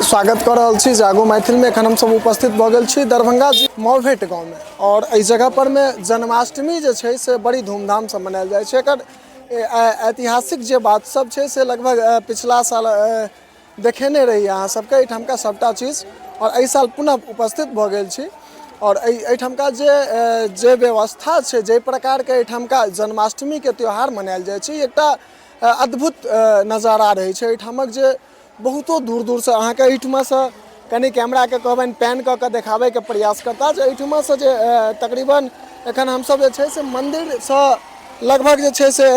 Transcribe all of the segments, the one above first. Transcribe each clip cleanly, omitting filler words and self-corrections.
स्वागत कऽ रहल छी जागो मैथिलमे। एखन हमसब उपस्थित भऽ गेल छी दरभंगा मौभेट गाँवमे आओर एहि जगह परमे जन्माष्टमी जे छै से बड़ी धूमधामसँ मनायल जाइ छै। एकर ऐतिहासिक जे बात सब छै से लगभग पिछला साल देखेने रही अहाँ सबके एहिठामका सबटा चीज आओर एहि साल पुनः उपस्थित भऽ गेल छी। आओर एहि एहिठामका जे जे व्यवस्था छै, जाहि प्रकारके एहिठामका जन्माष्टमीके त्यौहार मनायल जाइ छै, एकटा अद्भुत नजारा रहै छै एहिठामक, जे बहुतो दूर दूरसँ अहाँके एहिठुमासँ कनि कैमराके कहबनि पैन कऽ कऽ देखाबैके प्रयास करता जे एहिठुमासँ जे तकरीबन एखन हमसब जे छै से मन्दिरसँ लगभग जे छै से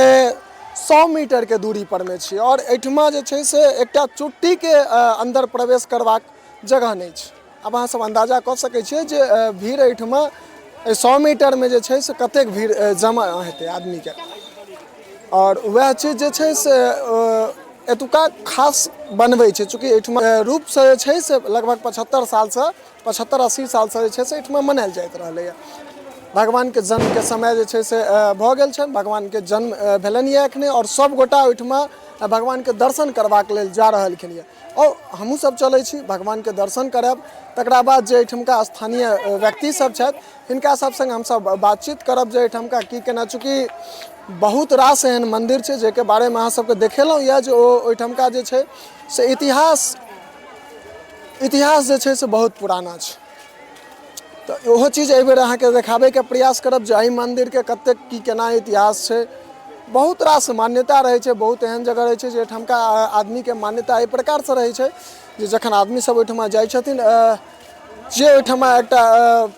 100 मीटरके दूरी परमे छी आओर एहिठुमा जे छै से एकटा चुट्टीके अन्दर प्रवेश करबाक जगह नहि छै। आब अहाँ सब अन्दाजा कऽ सकै छियै जे भीड़ एहिठुमा 100 मीटरमे जे छै से कतेक भीड़ जमा हेतै आदमीके। आओर वएह चीज जे छै से एतुका खास बनबै छै, चूँकि एहिठुमा रूपसँ जे छै से लगभग 75 सालसँ 75-80 सालसँ जे छै से एहिठुमा मनायल जाइत रहलैए। भगवानके जन्मके समय जे छै से भऽ गेल छनि, भगवानके जन्म भेलनि यऽ एखने आओर सब गोटा ओहिठुमा भगवानके दर्शन करबाक लेल जा रहलखिन यऽ। आओर हमहूँ सब चलै छी भगवानके दर्शन करब, तकरा बाद जे एहिठुमका स्थानीय व्यक्ति सब छथि हिनका सब सङ्ग हमसब बातचीत करब जे एहिठमका की केना। चूँकि बहुत रास एहन मन्दिर छै जाहिके बारेमे अहाँ सबके देखेलहुँ यऽ जे ओ ओहिठमका जे छै से इतिहास इतिहास जे छै से बहुत पुराना छै। तऽ ओहो चीज एहिबेर अहाँके देखाबैके प्रयास करब जे एहि मन्दिरके कतेक की केना इतिहास छै। बहुत रास मान्यता रहै छै, बहुत एहन जगह रहै छै जे एहिठमका आदमीके मान्यता एहि प्रकारसँ रहै छै जे जखन आदमी सब ओहिठमा जाइ छथिन जे ओहिठमा एकटा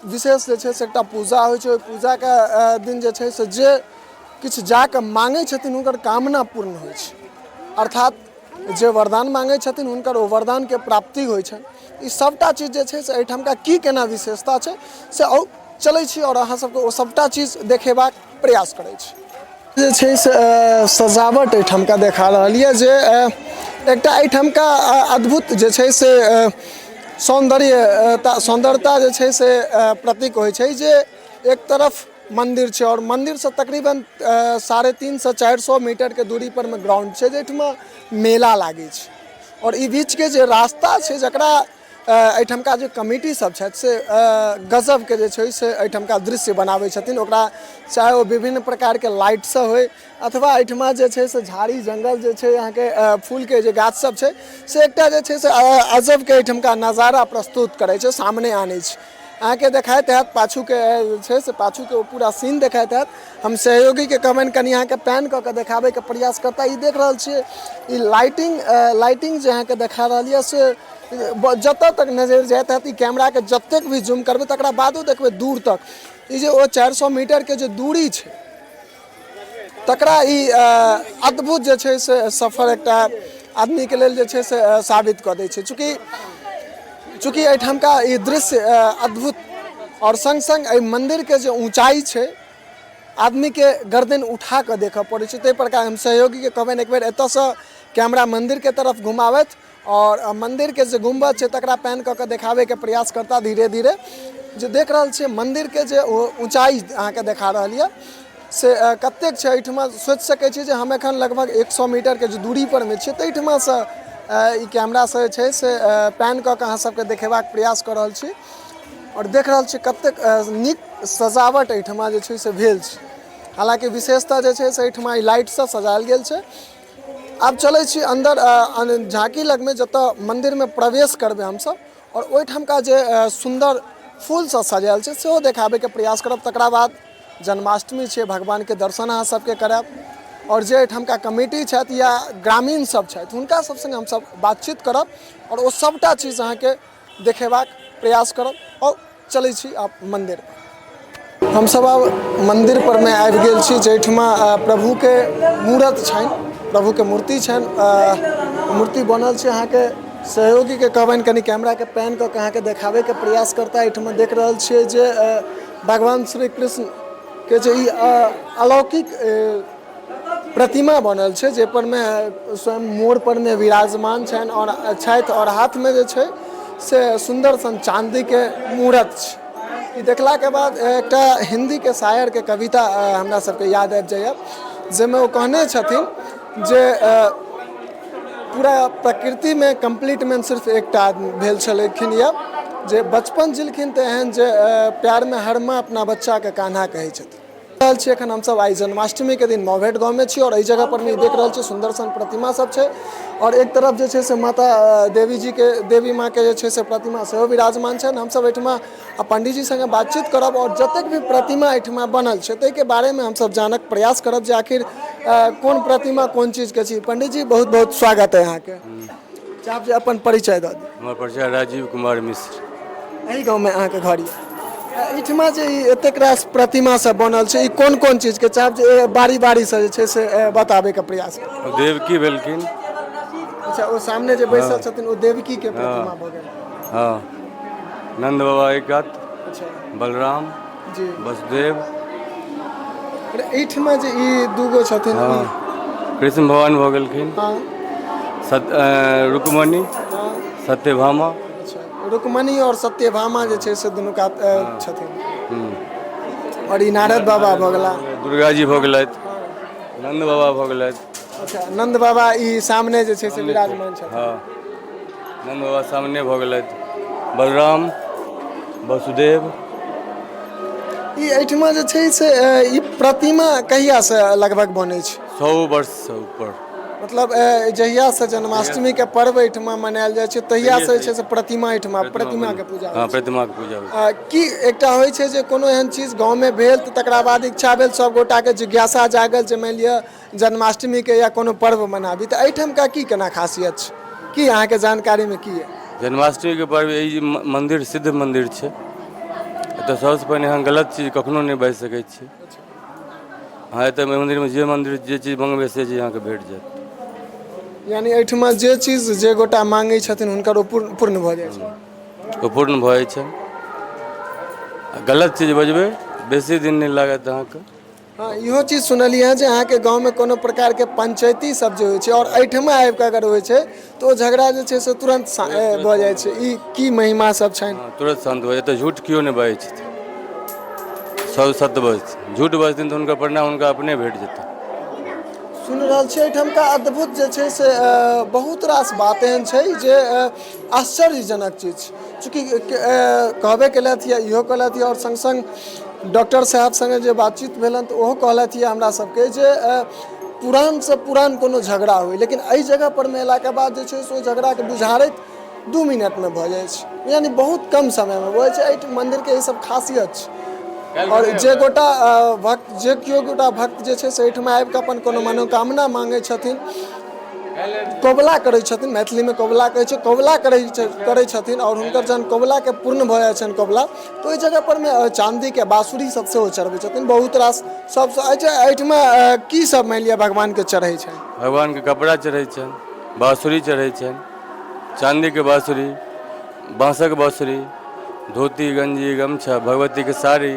विशेष जे छै से एकटा पूजा होइ छै, ओहि पूजाके दिन जे छै से जे किछु जाकऽ माँगै छथिन हुनकर कामना पूर्ण होइ छै, अर्थात जे वरदान माँगै छथिन हुनकर ओ वरदानके प्राप्ति होइ छनि। ई सभटा चीज जे छै से एहिठामका की केना विशेषता छै से आउ चलै छी आओर अहाँ सबके ओ सभटा चीज देखेबाक प्रयास करै छी। जे छै से सजावट एहिठामका देखा रहल यऽ जे एकटा एहिठामका अद्भुत जे छै से सौन्दर्य सौन्दर्यता जे छै से प्रतीक होइ छै जे एक तरफ मन्दिर छै आओर मन्दिरसँ तकरीबन 350 से 400 मीटरके दूरी परमे ग्राउंड छै जाहिठमा मेला लागै छै। आओर ई बीचके जे रास्ता छै जकरा एहिठमका जे कमिटी सब छथि से गजबके जे छै से एहिठमका दृश्य बनाबै छथिन, ओकरा चाहे ओ विभिन्न प्रकारके लाइटसँ होइ अथवा एहिठमा जे छै से झाड़ी जङ्गल जे छै अहाँके फूलके जे गाछ सब छै से एकटा जे छै से अजबके एहिठमका नजारा प्रस्तुत करै छै, सामने आनै छै। अहाँके देखाइत हैत पाछूके जे छै से पाछूके ओ पूरा सीन देखाइत हैत। हम सहयोगीके कहबनि कनि अहाँके पैन कऽ कऽ देखाबैके प्रयास करता। ई देख रहल छियै ई लाइटिंग लाइटिंग जे अहाँके देखा रहल यऽ से जतऽ तक नजरि जाइत हैत, ई कैमराके जतेक भी जूम करबै तकरा बादो देखबै दूर तक ई जे ओ 400 मीटरके जे दूरी छै तकरा ई अद्भुत जे छै से सफर एकटा आदमीके लेल जे छै से साबित कऽ दै छै। चूँकि चूँकि एहिठामका ई दृश्य अद्भुत आओर सङ्ग सङ्ग एहि मन्दिरके जे ऊँचाइ छै आदमीके गर्दन उठा कऽ देखऽ पड़ै छै, ताहि प्रकार हम सहयोगीके कहबनि एक बेर एतऽसँ कैमरा मन्दिरके तरफ घुमाबथि आओर मन्दिरके जे गुम्बद छै तकरा पैन कऽ कऽ देखाबैके प्रयास करता धीरे धीरे। जे देख रहल छियै मन्दिरके जे ऊँचाइ अहाँके देखा रहल यऽ से कतेक छै एहिठमा सोचि सकै छी जे हम एखन लगभग 100 मीटरके जे दूरी परमे छियै ताहिठमासँ ई कैमरासँ जे छै से पैन कऽ कऽ अहाँ सबके देखेबाक प्रयास कऽ रहल छी। आओर देख रहल छी कतेक नीक सजावट एहिठमा जे छै से भेल छै, हालाँकि विशेषतः जे छै से एहिठमा ई लाइटसँ सजायल गेल छै। आब चलै छी अन्दर झाँकी लगमे जतऽ मन्दिरमे प्रवेश करबै हमसब आओर ओहिठामका जे सुन्दर फूलसँ सजायल छै सेहो देखाबैके प्रयास करब। तकरा बाद जन्माष्टमी छै, भगवानके दर्शन अहाँ सबके करायब आओर जे एहिठामका कमिटी छथि या ग्रामीण सब छथि हुनका सब सङ्गे हमसब बातचीत करब आओर ओ सबटा चीज अहाँके देखेबाक प्रयास करब। आओर चलै छी आब मन्दिर पर। हमसब आब मन्दिर पर मे आबि गेल छी जाहिठमा प्रभुके मूरत छनि, प्रभुके मूर्ति छनि, मूर्ति बनल छै। अहाँके सहयोगीके कहबनि कनि कैमराके पैन कऽ के अहाँके देखाबैके प्रयास करता। एहिठमा देख रहल छियै जे भगवान श्री कृष्णके जे ई अलौकिक प्रतिमा बनल छै जाहिपर मे स्वयं मोर पर मे विराजमान छनि आओर छथि आओर हाथमे जे छै से सुन्दर सन चाँदीके मूरत छै। ई देखलाके बाद एकटा हिन्दीके शायरके कविता हमरा सबके याद आबि जाइए जाहिमे ओ कहने छथिन जे पूरा प्रकृतिमे कम्प्लीटमे सिर्फ एकटा आदमी भेल छलखिन यऽ जे बचपन जिलखिन तऽ एहन जे प्यारमे हर माँ अपना बच्चाके कान्हा कहै छथिन। रहल छी एखन हमसब आइ जन्माष्टमीके दिन मौभेट गाँवमे छी आओर एहि जगह पर मे देख रहल छी सुन्दर सन प्रतिमा सब छै आओर एक तरफ जे छै से माता देवी जीके देवी माँके जे छै से प्रतिमा सेहो विराजमान छनि। हमसब एहिठमा आ पंडीजी संगे बातचीत करब आओर जतेक भी प्रतिमा एहिठमा बनल छै ताहिके बारेमे हमसब जानक प्रयास करब जे आखिर कोन प्रतिमा कोन चीजके छी। पंडीजी बहुत बहुत स्वागत है अहाँके। चाहब जे अपन परिचय दऽ दी। हमर परिचय राजीव कुमार मिश्र। एहि गाँवमे अहाँके घर यऽ। एहिठमा जे ई एतेक रास प्रतिमा सब बनल छै ई कोन कोन चीजके चाहब जे बारी बारीसँ जे छै से बताबैके प्रयास करू। देवकी भेलखिन। अच्छा, ओ सामने जे बैसल छथिन ओ देवकीके प्रतिमा भऽ गेल। हँ, नन्द बाबा एक कात। अच्छा। बलराम जी, वसुदेव। एहिठमा जे ई दूगो छथिन? हँ, कृष्ण भगवान भऽ गेलखिन। हँ। सत रुक्मणी। हँ। सत्यभामा। अच्छा, रुक्मणी आओर सत्यभामा जे छै से दुनू कात छथिन। आओर ई नारद बाबा भऽ गेला। दुर्गा जी भऽ गेलथि, नन्द बाबा भऽ गेलथि। अच्छा, नन्द बाबा ई सामने जे छै से विराजमान छथिन। हँ, नन्द बाबा सामने भऽ गेलथि, बलराम, वसुदेव। ई एहिठमा जे छै से ई प्रतिमा कहियासँ लगभग बनै छै? 100 वर्षसँ ऊपर। मतलब जहियासँ जन्माष्टमीके पर्व एहिठमा मनायल जाइ छै तहियासँ जे छै से प्रतिमा एहिठमा प्रतिमाके पूजा। हँ, प्रतिमाके पूजा होइ छै। की एकटा होइ छै जे कोनो एहन चीज गाँवमे भेल तऽ तकरा बाद इच्छा भेल, सब गोटाके जिज्ञासा जागल जे मानि लिअ जन्माष्टमीके या कोनो पर्व मनाबी, तऽ एहिठामका की केना खासियत छै, की अहाँके जानकारीमे की यऽ? जन्माष्टमीके पर्व ई मन्दिर सिद्ध मन्दिर छै। एतऽ सबसँ पहिने अहाँ गलत चीज कखनो नहि बाजि सकै छी। अहाँ एतऽ मन्दिरमे जे मन्दिर जे चीज मङ्गबै से चीज अहाँके भेट जायत। यानी एहिठमा जे चीज जे गोटा मांगै छथिन हुनकर ओ पूर्ण भऽ जाइ छै। ओ पूर्ण भऽ जाइ छै। आ गलत चीज बजबै बेसी दिन नहि लागत अहाँके। हँ, इहो चीज सुनलियै हँ जे अहाँके गाँवमे कोनो प्रकारके पंचायती सब जे होइ छै आओर एहिठमा आबि कऽ अगर होइ छै तऽ ओ झगड़ा जे छै से तुरन्त भऽ जाइ छै। ई की महिमा सब छनि? हँ, तुरन्त शान्त भऽ जाइ। एतऽ झूठ केओ नहि बाजै छथिन, सब सत्य बजथिन। झूठ बजथिन तऽ हुनकर परिणाम हुनका अपने भेट जेतनि। सुनि रहल छियै एहिठामका अद्भुत जे छै से बहुत रास बात एहन छै जे आश्चर्यजनक चीज छै। चूँकि कहबे केलथि यऽ, इहो कहलथि यऽ आओर सङ्ग सङ्ग डॉक्टर साहब सङ्गे जे बातचीत भेलनि तऽ ओहो कहलथि यऽ हमरा सबके जे पुरानसँ पुरान कोनो झगड़ा होइ लेकिन एहि जगह परमे अयलाके बाद जे छै से ओहि झगड़ाके बुझारैत 2 मिनटमे भऽ जाइ छै, यानी बहुत कम समयमे भऽ जाइ छै। एहि मन्दिरके ई सब खासियत छै। आओर जे गोटा भक्त जे केओ गोटा भक्त जे छै से एहिठमा आबि कऽ अपन कोनो मनोकामना मांगै छथिन, कबुला करै छथिन, मैथिलीमे कबुला कहै छै, कबुला करै छथिन आओर हुनकर जहन कबुलाके पूर्ण भऽ जाइ छनि कबुला तऽ ओहि जगह परमे चाँदीके बाँसुरी सब सेहो चढ़बै छथिन। बहुत रास सबसँ अच्छा एहिठमा की सब मानि लिअ भगवानके चढ़ै छनि? भगवानके कपड़ा चढ़ै छनि, बाँसुरी चढ़ै छनि, चाँदीके बाँसुरी, बाँसक बाँसुरी, धोती, गंजी, गमछा, भगवतीके साड़ी,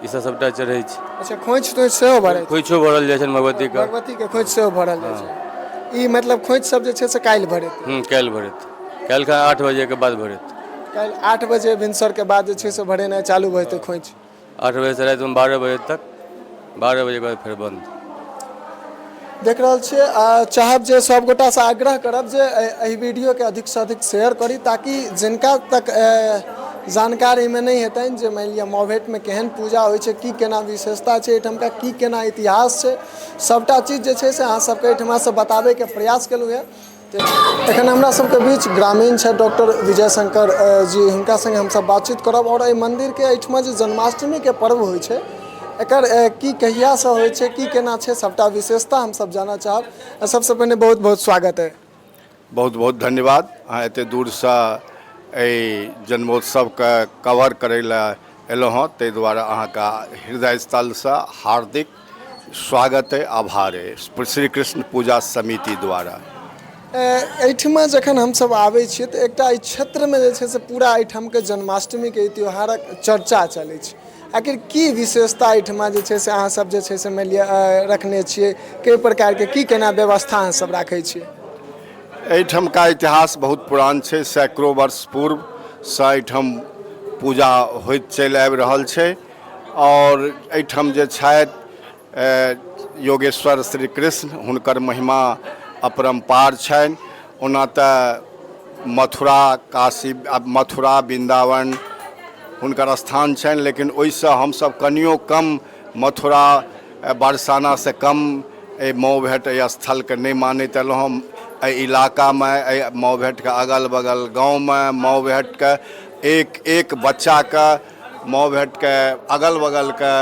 ई सब सबटा चढ़ै छै। अच्छा, खोंइछ तोंइछ सेहो भरै छै? खोंइछो भरल जाइ छनि भगवतीके। भगवतीके खोंइछ सेहो भरल जाइ छै। ई मतलब खोंइछ सब जे छै से काल्हि भरेतै? हूँ, काल्हि भरेतै। काल्हि खन 8 बजेके बाद भरेतै। काल्हि 8 बजे भिनसरके बाद जे छै से भरेनाइ चालू भऽ जेतै खोंइछ। 8 बजेसँ रातिमे 12 बजे तक, 12 बजेके बाद फेर बन्द। देख रहल छियै आ चाहब जे सब गोटासँ आग्रह करब जे एहि वीडियोके अधिकसँ अधिक शेयर करी ताकि जिनका तक जानकारीमे नहि हेतनि जे मानि लिअ मौभेटमे केहन पूजा होइ छै, की केना विशेषता छै, एहिठामका की केना इतिहास छै, सभटा चीज जे छै से अहाँ सबके एहिठमासँ बताबैके प्रयास केलहुँ हेँ। एखन हमरा सबके बीच ग्रामीण छथि डॉक्टर विजय शंकर जी, हुनका संगे हमसब बातचीत करब आओर एहि मन्दिरके एहिठमा जे जन्माष्टमीके पर्व होइ छै एकर की कहियासँ होइ छै, की केना छै, सबटा विशेषता हमसब जानऽ चाहब। सबसँ पहिने बहुत बहुत स्वागत है। बहुत बहुत धन्यवाद। अहाँ एते दूरसँ एहि जन्मोत्सवके कवर करै लए एलहुँ हँ, ताहि दुआरे अहाँके हृदय स्थलसँ हार्दिक स्वागत अइ, आभार अइ श्री कृष्ण पूजा समिति द्वारा। एहिठमा जखन हमसब आबै छियै तऽ एकटा एहि क्षेत्रमे जे छै से पूरा एहिठामके जन्माष्टमीके ई त्यौहारक चर्चा चलै छै। आखिर की विशेषता एहिठमा जे छै से अहाँ सब जे छै से मानि लिअ रखने छियै, कई प्रकारके की केना व्यवस्था अहाँ सब राखै छियै? एहिठामका इतिहास बहुत पुरान छै। सैकड़ों वर्ष पूर्वसँ एहिठाम पूजा होइत चलि आबि रहल छै आओर एहिठाम जे छथि योगेश्वर श्री कृष्ण, हुनकर महिमा अपरम्पार छनि। ओना तऽ मथुरा काशी मथुरा वृन्दावन हुनकर स्थान छनि, लेकिन ओहिसँ हमसभ कनियो कम मथुरा बरसानासँ कम एहि मऊभेट एहि स्थलके नहि मानैत एलहुँ हँ। एहि इलाकामे, एहि मऊभेटके अगल बगल गाँवमे मऊभेटके एक एक बच्चाके, मऊभेटके अगल बगलके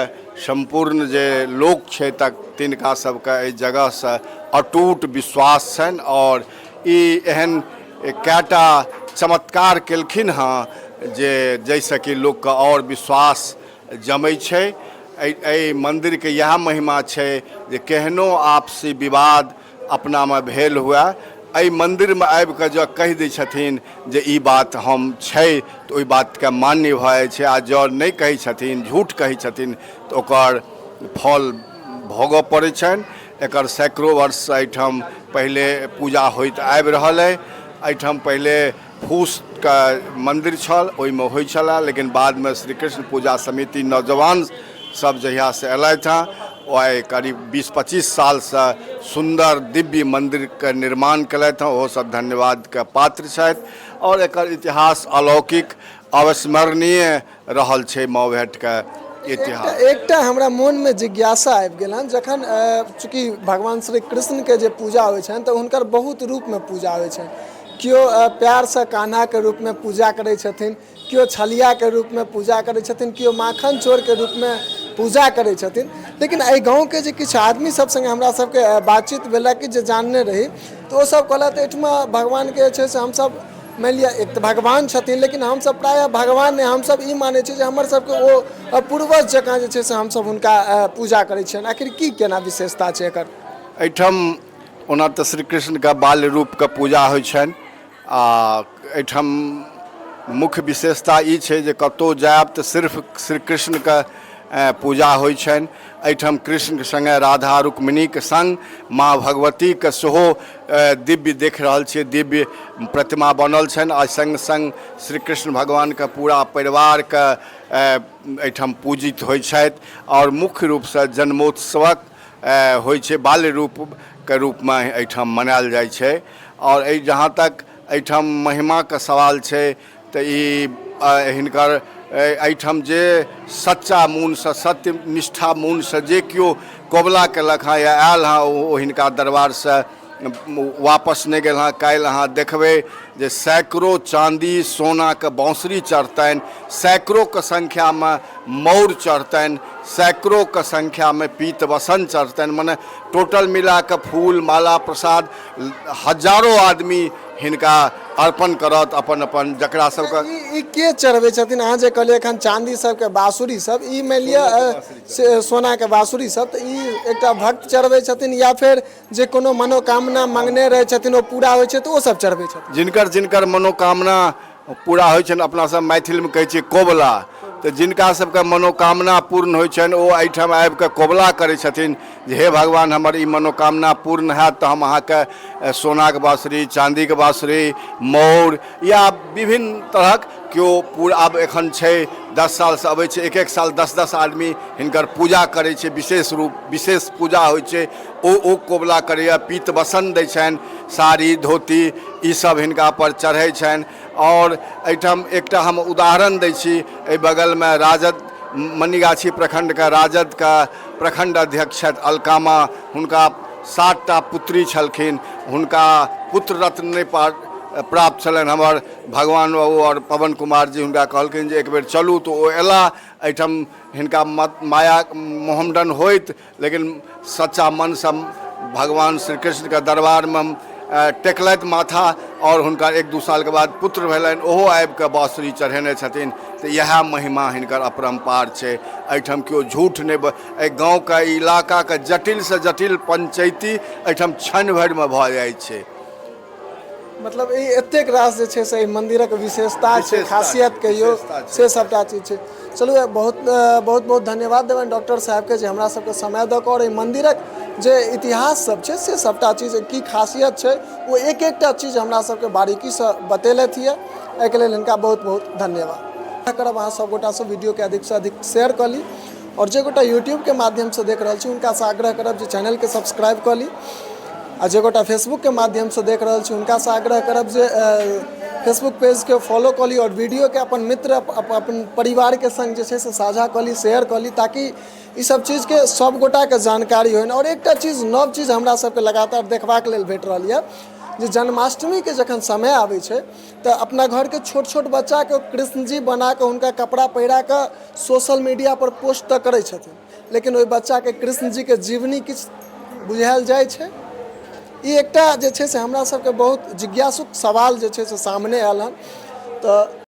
सम्पूर्ण जे लोक छै तक तिनका सबके एहि जगहसँ अटूट विश्वास छनि। आओर ई एहन कएटा चमत्कार केलखिन हँ जे जाहिसँ कि लोकके आओर विश्वास जमै छै। एहि मन्दिरके इएह महिमा छै जे केहनो आपसी विवाद अपनामे भेल हुए, एहि मन्दिरमे आबिकऽ जँ कहि दै छथिन जे ई बात हम छै तऽ ओहि बातके मान्य भऽ जाइ छै, आ जँ नहि कहै छथिन, झूठ कहै छथिन तऽ ओकर फल भोगऽ पड़ै छनि। एकर सैकड़ो वर्षसँ एहिठाम पहिले पूजा होइत आबि रहल अइ। एहिठाम पहिले फूसके मन्दिर छल, ओहिमे होइ छलए, लेकिन बादमे श्री कृष्ण पूजा समिति नौजवान सब जहियासँ एलथि हँ, ओ आइ करीब 20-25 सालसँ सुन्दर दिव्य मन्दिरके निर्माण केलथि हँ। ओहो सब धन्यवादके पात्र छथि। आओर एकर इतिहास अलौकिक अविस्मरणीय रहल छै मऊभेटके इतिहास। एकटा हमरा मोनमे जिज्ञासा आबि गेल हन, जखन चूँकि भगवान श्री कृष्णके जे पूजा होइ छनि तऽ हुनकर बहुत रूपमे पूजा होइ छनि। केओ प्यारसँ कान्हाके रूपमे पूजा करै छथिन, केओ छलियाके रूपमे पूजा करै छथिन, केओ माखन चोरके रूपमे पूजा करै छथिन। लेकिन एहि गाँवके जे किछु आदमी सब सङ्गे हमरा सबके बातचीत भेलै कि जे जानने रही, तऽ ओसब कहलथि एहिठमा भगवानके जे छै से हमसब मानि लिअ एक तऽ भगवान छथिन, लेकिन हमसब प्रायः भगवान नहि, हमसब ई मानै छी जे हमर सबके ओ पूर्वज जकाँ जे छै से हमसब हुनका पूजा करै छियनि। आखिर की केना विशेषता छै एकर? एहिठाम ओना तऽ श्री कृष्णके बाल्य रूपके पूजा होइ छनि, आ एहिठाम मुख्य विशेषता ई छै जे कतहु जायब तऽ सिर्फ श्री कृष्णके पूजा होइ छनि। एहिठाम कृष्णके सङ्गे राधा रुक्मिणीके सङ्ग माँ भगवतीके सेहो दिव्य देख रहल छियै, दिव्य प्रतिमा बनल छनि, आ सङ्ग सङ्ग श्री कृष्ण भगवानके पूरा परिवारके एहिठाम पूजित होइ छथि। आओर मुख्य रूपसँ जन्मोत्सवक होइ छै, बाल्य रूपके रूपमे एहिठाम मनायल जाइ छै। आओर एहि जहाँ तक एहिठाम महिमाके सवाल छै तऽ ई हिनकर एहिठाम जे सच्चा मोनसँ, सत्य निष्ठा मोनसँ जे केओ कबुला केलक हँ या आयल हँ, ओ हिनका दरबारसँ वापस नहि गेल हँ। काल्हि अहाँ देखबै जे सैकड़ो चाँदी सोनाके बाँसुरी चढ़तनि, सैकड़ोके संख्यामे मौर चढ़तनि, सैकड़ोके संख्यामे पीत वसन चढ़तनि, मने टोटल मिलाकऽ फूल माला प्रसाद हजारो आदमी हिनका अर्पण करत अपन अपन जकरा सबके। ई के चढ़बै छथिन? अहाँ जे कहलियै एखन चाँदी सबके बाँसुरी सब, ई मानि लिअ से सोनाके बाँसुरी सब, तऽ ई एकटा भक्त चढ़बै छथिन या फेर जे कोनो मनोकामना मांगने रहै छथिन ओ पूरा होइ छै तऽ ओ सब चढ़बै छथिन? जिनकर जिनकर मनोकामना पूरा होइ छनि, अपना सब मैथिलमे कहै छियै कोबला, तऽ जिनका सबके मनोकामना पूर्ण होइ छनि ओ एहिठाम आबिकऽ कोबला करै छथिन जे हे भगवान हमर ई मनोकामना पूर्ण हैत तऽ हम अहाँके सोनाके बाँसुरी, चाँदीके बाँसुरी, मौर या विभिन्न तरहक केओ पूरा। आब एखन छै 10 सालसँ अबै छै, एक एक साल 10-10 आदमी हिनकर पूजा करै छै, विशेष रूप विशेष पूजा होइ छै, ओ कोबला करैए, पीत वसन दै छनि, साड़ी धोती ईसब हिनकापर चढ़ै छनि। आओर एहिठाम एकटा हम उदाहरण दै छी, एहि बगलमे राजद मनीगाछी प्रखण्डके राजदके प्रखण्ड अध्यक्ष छथि अलकामा, हुनका 7टा पुत्री छलखिन, हुनका पुत्र रत्न नहि प्राप्त छलनि। हमर भगवान बाबू आओर पवन कुमार जी हुनका कहलखिन जे एक बेर चलू, तऽ ओ अयलाह एहिठाम, हिनका माया मोहम्मडन होइत, लेकिन सच्चा मनसँ भगवान श्री कृष्णके दरबारमे टेकलथि माथा आओर हुनका 1-2 सालके बाद पुत्र भेलनि, ओहो आबिकऽ बाँसुरी चढ़ेने छथिन। तऽ इएह महिमा हिनकर अपरम्पार छै। एहिठाम केओ झूठ नहि, एहि गाँवके इलाकाके जटिलसँ जटिल पंचैती एहिठाम क्षण भरिमे भऽ जाइ छै। मतलब ई एतेक रास जे छै से एहि मन्दिरक विशेषता छै, खासियत कहियौ से सबटा चीज छै। चलू बहुत बहुत बहुत धन्यवाद देबनि डॉक्टर साहबके जे हमरा सबके समय दऽ कऽ आओर एहि मन्दिरक जे इतिहास सब छै से सबटा चीज की खासियत छै ओ एक एकटा चीज हमरा सबके बारीकीसँ बतेलथि यऽ, एहिके लेल हिनका बहुत बहुत धन्यवाद करब। अहाँ सब गोटासँ वीडियोके अधिकसँ अधिक शेयर कऽ ली आओर जे गोटा यूट्यूबके माध्यमसँ देख रहल छी हुनकासँ आग्रह करब जे चैनलके सब्सक्राइब कऽ ली। आ जे गोटा फेसबुकके माध्यमसँ देख रहल छी हुनकासँ आग्रह करब जे फेसबुक पेजके फॉलो कऽ ली आओर वीडियोके अपन मित्र अपन परिवारके सङ्ग जे छै से साझा कऽ ली, शेयर कऽ ली, ताकि ई सब चीजके सब गोटाके जानकारी होइन। आओर एकटा चीज, नव चीज हमरा सबके लगातार देखबाक लेल भेट रहल यऽ जे जन्माष्टमीके जखन समय आबै छै तऽ अपना घरके छोट छोट बच्चाके कृष्णजी बनाकऽ हुनका कपड़ा पहिरा कऽ सोशल मीडियापर पोस्ट तऽ करै छथिन, लेकिन ओहि बच्चाके कृष्णजीके जीवनी किछु बुझायल जाइ छै? ई एकटा जे छै से हमरा सबके बहुत जिज्ञासुक सवाल जे छै से सामने आयल हन। तऽ